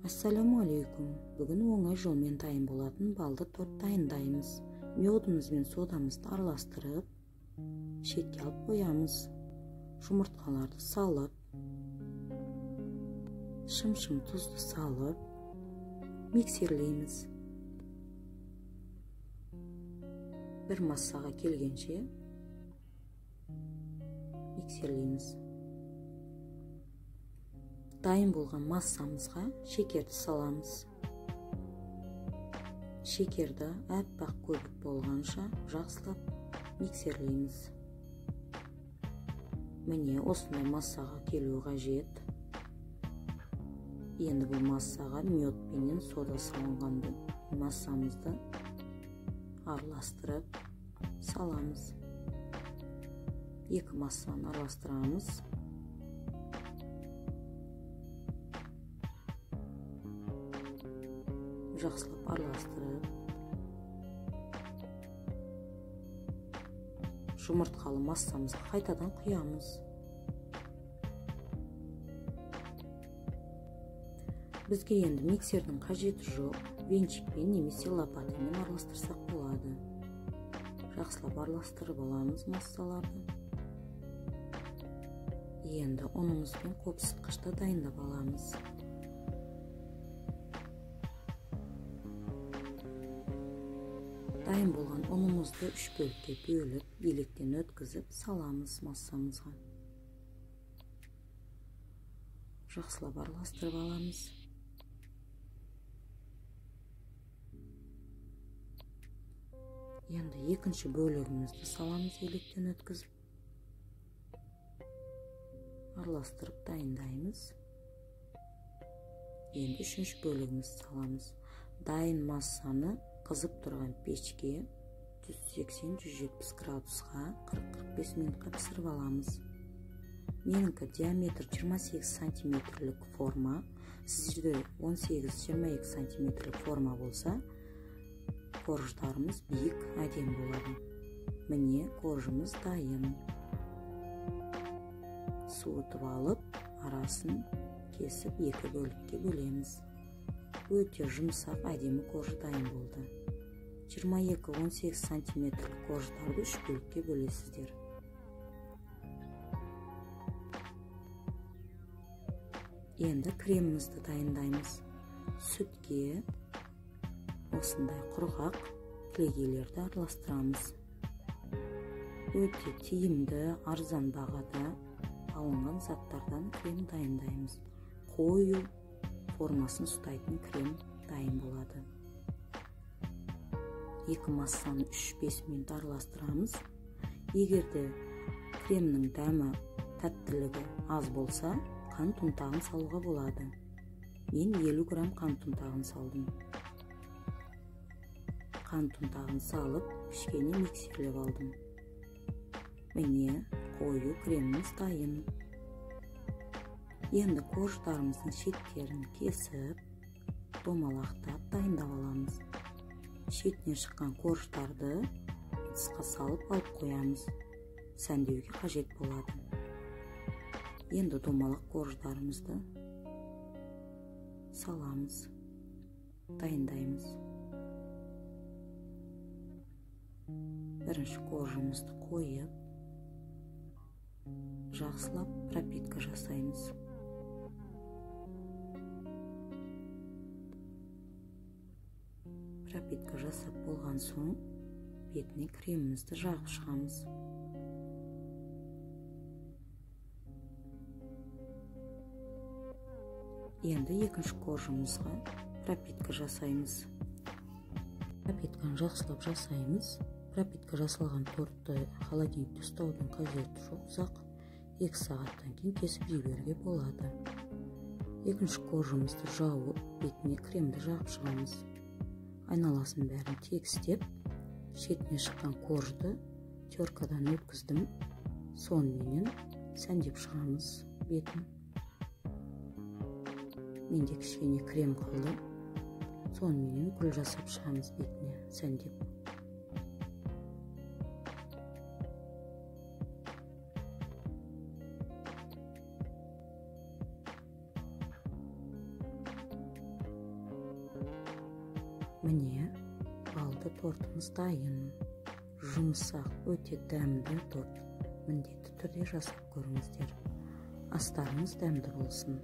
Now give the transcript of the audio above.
Ассалаумағалейкум. Бүгін оңай жолмен дайын болатын балды торт дайындаймыз. Мёдіміз бен содамызды араластырып, шетке алып қоямыз. Жұмыртқаларды салып, шым-шым тұзды салып, миксерлейміз. Бір массаға келгенше миксерлейміз. Дайын болған массамызға шекерді саламыз. Шекерді әппақ көбік болғанша жақсылап миксерлейміз. Міне осындай массаға келу қажет. Енді бұл массаға мед пенен сода салынған массамызды араластырып саламыз. Екі массаны араластырамыз. Жақсылап араластырып, жұмыртқалы массамызға қайтадан құямыз. Бізге енді миксердің қажеті жоқ, венчикпен немесе лопатамен араластырсақ болады. Жақсылап араластырып аламыз массаларды. Енді ұнымыз бен қопсытқышты дайындап аламыз. Дайын болған ұнымызды үш бөлікке бөліп, електен өткізіп саламыз массамызға. Жақсылап араластырып аламыз. Енді екінші бөлігімізді саламыз електен өткізіп. Араластырып дайындаймыз. Енді үшінші бөлігімізді саламыз. Дайын массаны қызып тұрған пешке 180-170 градусқа 40-45 минутқа пісіріп аламыз. Менікі диаметр 28 сантиметрлік форма, сіздерде 18-22 сантиметрлік форма болса, корждарымыз биік әдемі болады. Міне коржымыз дайын. Суытып алып, арасын кесіп екі бөлікке бөлеміз. Өте жұмсақ әдемі корж дайын болды. 22-18 сантиметрлік корждарды үш бөлікке бөлесіздер. Енді кремімізді дайындаймыз. Сүтке осындай құрғақ кілегейлерді араластырамыз. Өте тиімді, арзан бағада алынған заттардан крем дайындаймыз. Қою формасын ұстайтын крем дайын болады. Екі массаны 3-5 минут араластырамыз. Егер де кремнің дәмі, тәттілігі аз болса, қант ұнтағын салуға болады. Мен 50 грамм қант ұнтағын салдым. Қант ұнтағын салып, кішкене миксерлеп алдым. Міне қою креміміз дайын. Енді корждарымыздың шеттерін кесіп, домалақтап дайындап аламыз. Шетінен шыққан корждарды ыдысқа салып алып қоямыз. Сәндеуге қажет болады. Енді домалақ корждарымызды саламыз, дайындаймыз. Бірінші коржымызды қойып, жақсылап пропитка жасаймыз. Пропитка жасап болған соң, бетіне кремімізді жағып шығамыз. Енді екінші коржымызға пропитка жасаймыз. Пропитканы жақсылап жасаймыз. Пропитка жасалған тортты холодильникте ұстаудың қажеті жоқ, ұзақ 2 сағаттан кейін кесіп жіберуге болады. Екінші коржымызды жауып, бетіне кремді жағып шығамыз. Айналасын бәрін тегістеп, шетіне шыққан коржды теркадан өткіздім. Соныменен сәндеп шығамыз бетін. Менде кішкене крем қалды. Соныменен гүл жасап шығамыз бетіне сәндеп. Міне, балды тортымыз дайын. Жұмсақ, өте дәмді торт. Міндетті түрде жасап көріңіздер. Астарыңыз дәмді болсын.